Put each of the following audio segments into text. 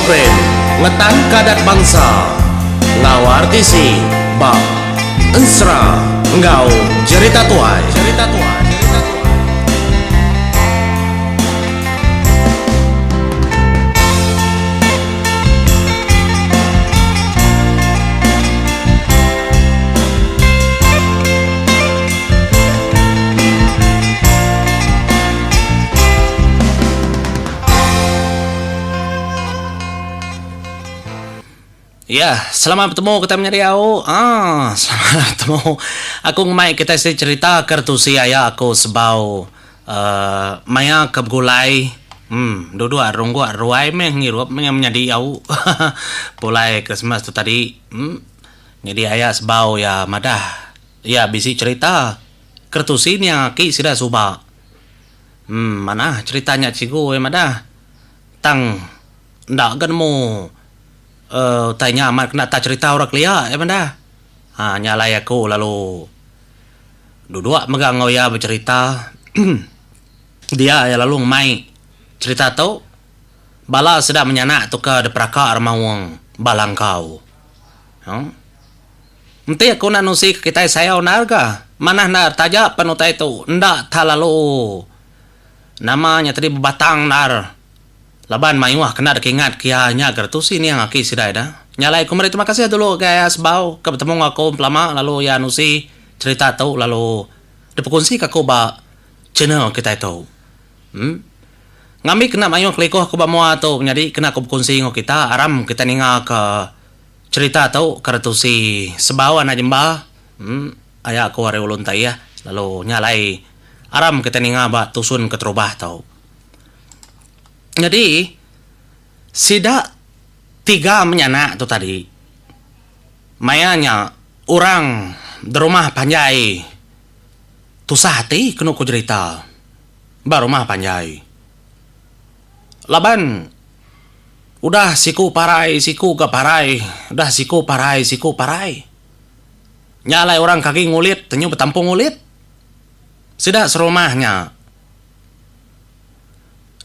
program Ngetanka Adat Bansa enggau RTC ba Ensera enggau Jerita Tuai. Ya, selamat betemu kitai menyadi au. Ah, selamat betemu. Aku ngemai kitai siti cerita ke retusi aya aku sebau uhh maya ke begulai uhh duduk rungguk ruai meh ngirup meh menyadi au. Pulai Christmas tu tadi uhh nyadi aya sebau iya madah iya bisi cerita ke retusi niang aki sida suba. Uhh manah cerita nya cikgu iya madah tang enda ga nemu uhh utai nya amat kena tak cerita orang kelia iya madah. Ha nya alai aku lalu duduk mega enggau iya becerita dia iya lalu ngemai cerita tu bala sida menyanak tu ke diperaka remaung ba langkau. Huh. Enti aku enda nusi ke kitai sayau endar ga. Manah endar taja pen utai tu enda ta lalu nama nya tadi bebatang endar laban mayuh kena deka ingat ke iya nya ga tusi niang aki sida ida. Nya alai aku meri terima kasih dulu ngagai aya Sebau ke betemu enggau aku empelama lalu iya nusi cherita tu lalu dipekunsi ka aku ba channel kitai tu. Em. Ngambi kena mayuh kelikuh aku ba mua tu nyadi kena aku bekunsi enggau kita aram kita ninga ke Cherita tu ke retusi Sebau anak Jemba aya aku ari Ulun Taih lalu nya alai aram kitai ninga ba tusun keterubah tu. Nyadi sida tiga menyanak tu tadi maya nya orang derumah panjai tusah ati kenu ku jerita ba rumah panjai. Laban udah siku parai siku ga parai, udah siku parai siku parai. Nya alai orang ke agi ngulit tenyu betampung ngulit. Sida serumah nya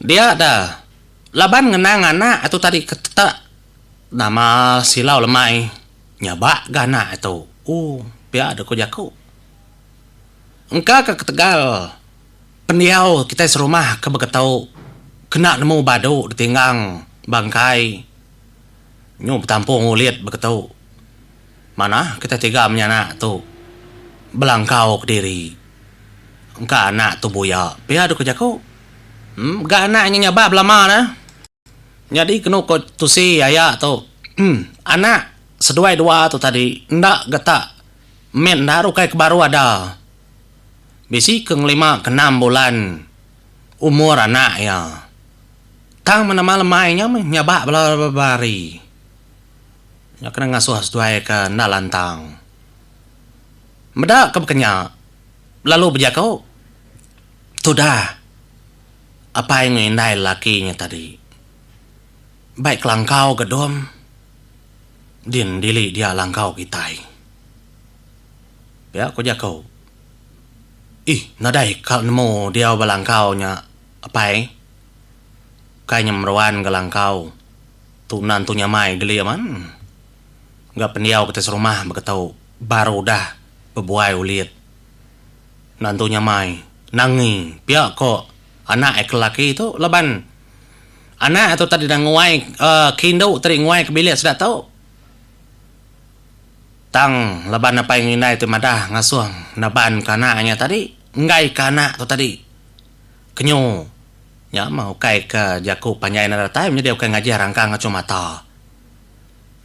dia da laban ngenang anak tu tadi ke tetak nama silau lemai nyabak ga anak tu. Ooh pia deh ku jaku. Engka ka ketegal Pendiau kitai serumah ke beketu kena nemu badu ditinggang bangkai nyu betampung ulit beketu. Manah kitai tiga menyanak tu belangkau kediri engka anak tu buya pia deka jaku. Em ga anak nya nyabak belama ne. Nyadi kenu ko tusi aya tu anak seduai dua tu tadi enda getak mit enda ukai ke baru ada. Bisi ke ngelima ke enam bulan umur anak iya. Tang menema lemai nya meh nyabak bala beba hari. Nya kena ngasuh seduai ke enda lantang. Meda ke baka nya lalu bejaku tudah apai enggau indai lelaki nya tadi. Bai kelangkau ga dom din dili dia langkau kitai. Pia ku jaku. Ih nadai ka nemu diau ba langkau nya apai. Kai nya meruan ga langkau tu enda entu nyamai geli aman. Ga pendiau kitai serumah beketu baru udah bebuai ulit. Enda entu nyamai nangi pia ko anak ke lelaki tu laban anak tu tadi nguai uhh ke indu tadi nguai ke bilik sida tu. Tang laban apai enggau indai ti madah ngasuh naban ke anak nya tadi enggai ke anak tu tadi kenyu nya mah ukai ke jaku panjai enda datai menyadi ukai ngajih rangkang ngachung mata.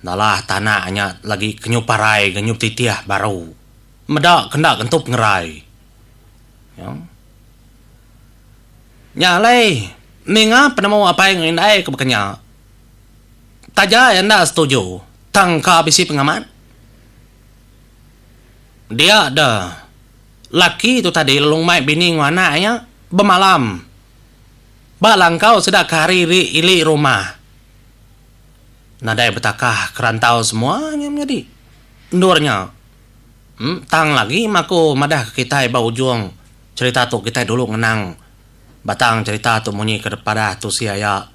Nalah tanak nya lagi kenyu parai kenyu betitih baru meda ke enda kentu pengerai. Nya alai ninga penemu apai enggau indai ke baka nya. Taja iya enda setuju, tang ka bisi pengamat. Dia deh, laki tu tadi lalu mai bini enggau anak iya bemalam ba langkau sida ke hari ri ili rumah. Nadai betakah ke rantau semua nya menyadi endur nya. Em tang lagi mah aku madah ke kitai ba ujung cherita tu kitai dulu ngenang batang cherita tu munyi ke padah tusi aya.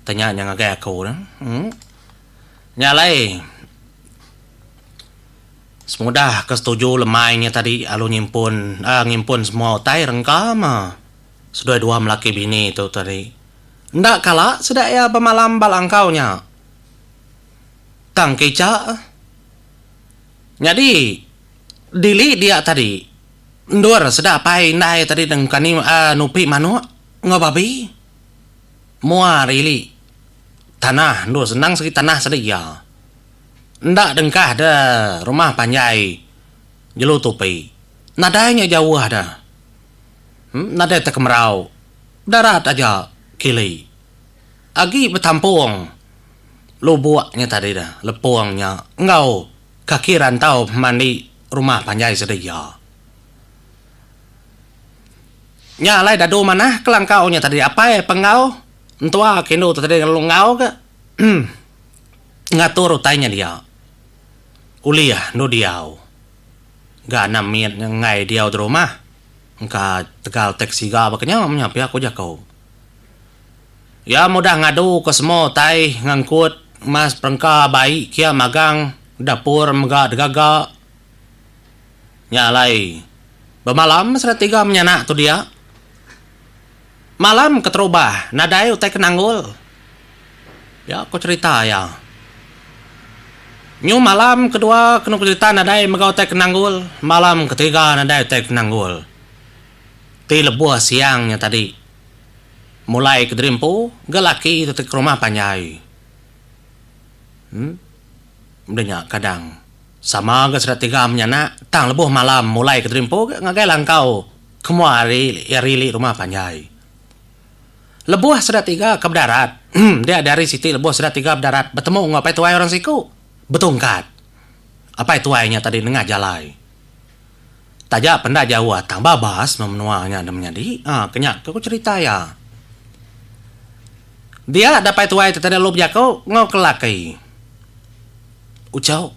Tanya nya ngagai aku. Em. Nya alai semudah ke setuju lemai nya tadi alu nyimpun aaa ngimpun semua utai rengka mah seduai dua melaki bini tu tadi. Enda kala sida iya bemalam ba langkau nya. Tang kicha nyadi dili dia tadi endur sida apai indai tadi nengkani aaa nupi manuk enggau babi. Mua ari ili tanah endur senang segi tanah sedi iya. Enda dengkah de rumah panjai jelu tupi. Nadai nya jauh da. Nadai tekemerau darat aja kili. Agi betampung lubuk nya tadi da lepung nya enggau kaki rantau mandi rumah panjai sedi iya. Nya alai dadu manah ke langkau nya tadi apai penggau entua ke indu tu tadi lalu enggau ke ngatur utai nya dia. Ulih endu diau ga anak mit nya enggai diau di rumah engka tegal tek siga baka nya menya pia ku jaku. Iya mudah ngadu ke semua utai ngangkut mas perengka bai kia magang dapur mega digaga. Nya alai, bemalam seretiga menyanak tu dia. Malam keterubah nadai utai ke nanggul. Pia ku cherita iya. Nyu malam kedua kenu ku cherita nadai mega utai ke nanggul, malam ketiga nadai utai ke nanggul. Ti lebuh siang nya tadi mulai kediri empu ga laki tu ti ke rumah panjai. Em Udah nya kadang. Sama ga sida tiga menyanak tang lebuh malam mulai ke terimpu ga ngagai langkau ke mua ari ari ili rumah panjai. Lebuh sida tiga ke bedarat dia di hari siti lebuh sida tiga bedarat betemu enggau apai tuai orang siku betungkat. Apai tuai nya tadi nengah jalai. Taja penda jauh tang babas meh menua nya da menyadi aaa ke nya ke ku cherita iya. Dia da apai tuai ti tadi lalu bejaku enggau ke laki. Ucau,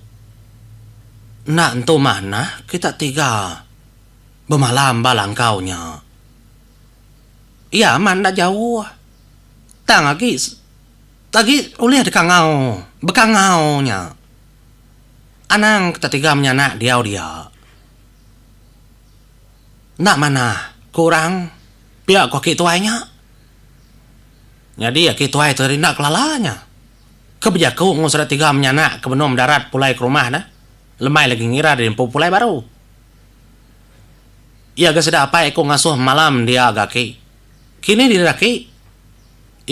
Enda entu manah kita tiga bemalam ba langkau nya. Iya amat enda jauh. Tang agi agi ulih dikangau bekangau nya. Anang kita tiga menyanak diau dia. Enda manah, ku orang pia ku aki tuai nya. Nyadi aki tuai tu enda kelala nya. Ke bejaku enggau sida tiga menyanak ke benung bedarat pulai ke rumah ne, lemai lagi ngira diri empu pulai baru. Iya ga sida apai aku ngasuh malam dia ga aki. Kini diri aki?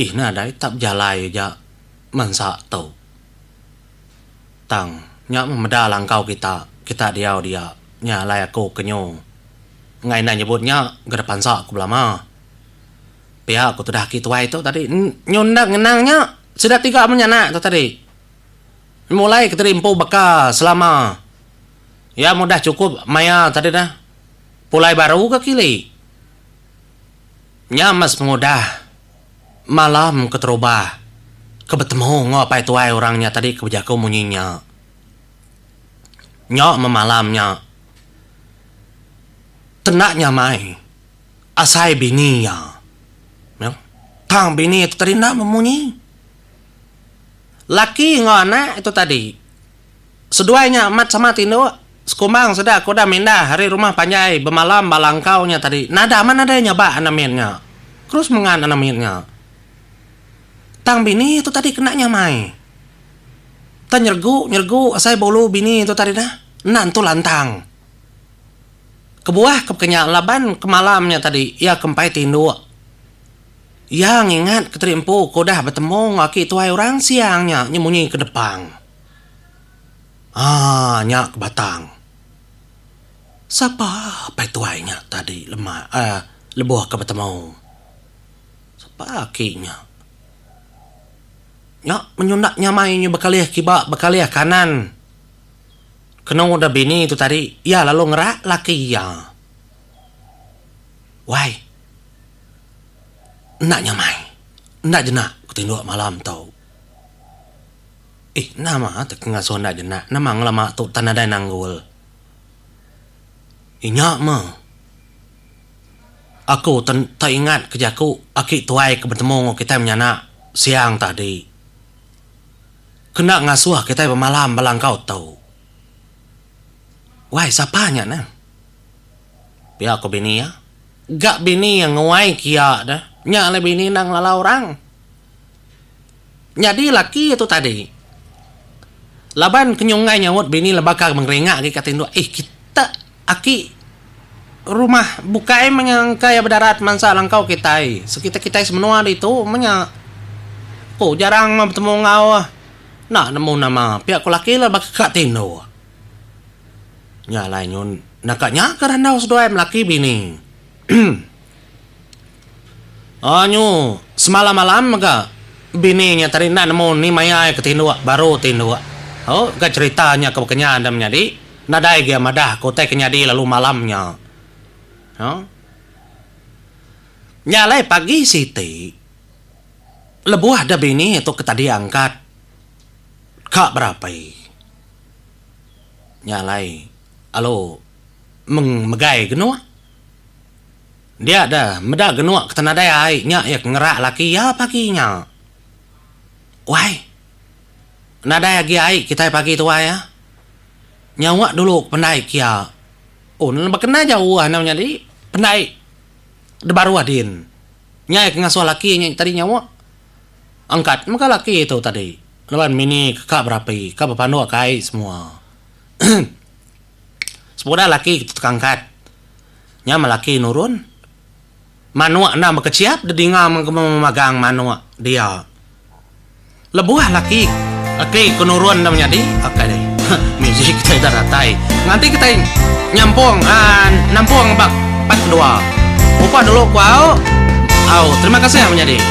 Ih nadai tak bejalai aja mansa tu. Tang nya meh meda langkau kita, kita diau dia. Nya alai aku ke nyu. Enggai enda nyebut nya ga depansa aku belama. Pia ku tudah aki tuai tu tadi nyu enda ngenang nya sida tiga menyanak tu tadi. Mulai ke tadi empu baka selama iya mudah chukup maya tadi dah pulai baru ga kili. Nya meh sepengudah malam keterubah ke betemu enggau apai tuai orang nya tadi ke bejaku munyi nya. Nya meh malam nya tenda nyamai. Asai bini iya. Nya. Tang bini itu tadi enda memunyi. Laki enggau anak itu tadi. Seduai nya amat sama tinduk. Sekumbang sida ke udah mindah ari rumah panjai bemalam ba langkau nya tadi. Nada amat nadai nyabak anak mit nya. Terus mengan anak mit nya. Tang bini itu tadi kena nyamai. Tang nyeregu nyeregu asai bulu bini itu tadi dah. Enda entu lantang. Kebuah ke pekenya laban ke malam nya tadi iya ke empai tinduk. Iya ngingat ke tadi empu ke udah betemu enggau aki tuai orang siang nya nyemunyi ke depang. Haa nya ke batang. Sapa apai tuai nya tadi lema aaa lebuh ke betemu. Sapa aki nya. Nya menyunda nyamai nyu bekalih kiba bekalih kanan. Kenu udah bini tu tadi, iya lalu ngerak laki iya. Wai. Enda nyamai. Enda jenak ku tinduk malam tu. Eh, nama te ke ngasuh enda jenak? Nama ngelama tu tan nadai nanggul. Inya meh. Aku te te ingat ke jaku aki tuai ke betemu enggau kitai menyanak. siang tadi kena ngasuh kitai bemalam ba langkau tu. Wai sapa nya neh? Pia ko bini iya. Ga bini iya nguai kia deh. Nya alai bini enda ngelala orang. Nyadi laki iya tu tadi laban ke nyunggai nyaut bini leba ka mengeringa agi ka tinduk eh kita aki rumah bukai meh nya engka iya bedarat mansa langkau kitai sekitar kitai semenua ditu meh nya. Ku jarang meh betemu enggau enda nemu nama pia ku laki leba ka tinduk. Nya alai nyun naka nya ke randau seduai melaki bini. Aaa nyu semalam malam mega bini nya tadi enda nemu ni maya iya ke tinduk baru tinduk. Au ga cherita nya ke bekenya enda menyadi nadai gia madah ke utai ke nyadi lalu malam nya. Au. Nya alai pagi siti lebuh da bini tu ke tadi angkat ka berapi. Nya alai alu meng megai genuk. Dia deh meda genuk ke tenadai ai nya iya ke ngerak laki iya pagi nya. Wai. Nadai agi ai kitai pagi tu wai ah. Nyawa dulu ke pendai kia. Oh ne bekena jauh enda menyadi pendai debaruh din. Nya iya ke ngasuh laki nya tadi nyawa. Angkat mega laki tu tadi laban mini ke ka berapi ka bepanduk ke ai semua. Sepudah laki ke tekangkat. Nya meh laki nurun. Manuk enda bekechiap dedinga memagang manuk dia. Lebuh laki laki ke nurun enda menyadi akai deh. Music kitai dah datai. Nganti kitai nyampung aaa nampung ba part kedua. Upa dulu ku au. Au terima kasih menyadi.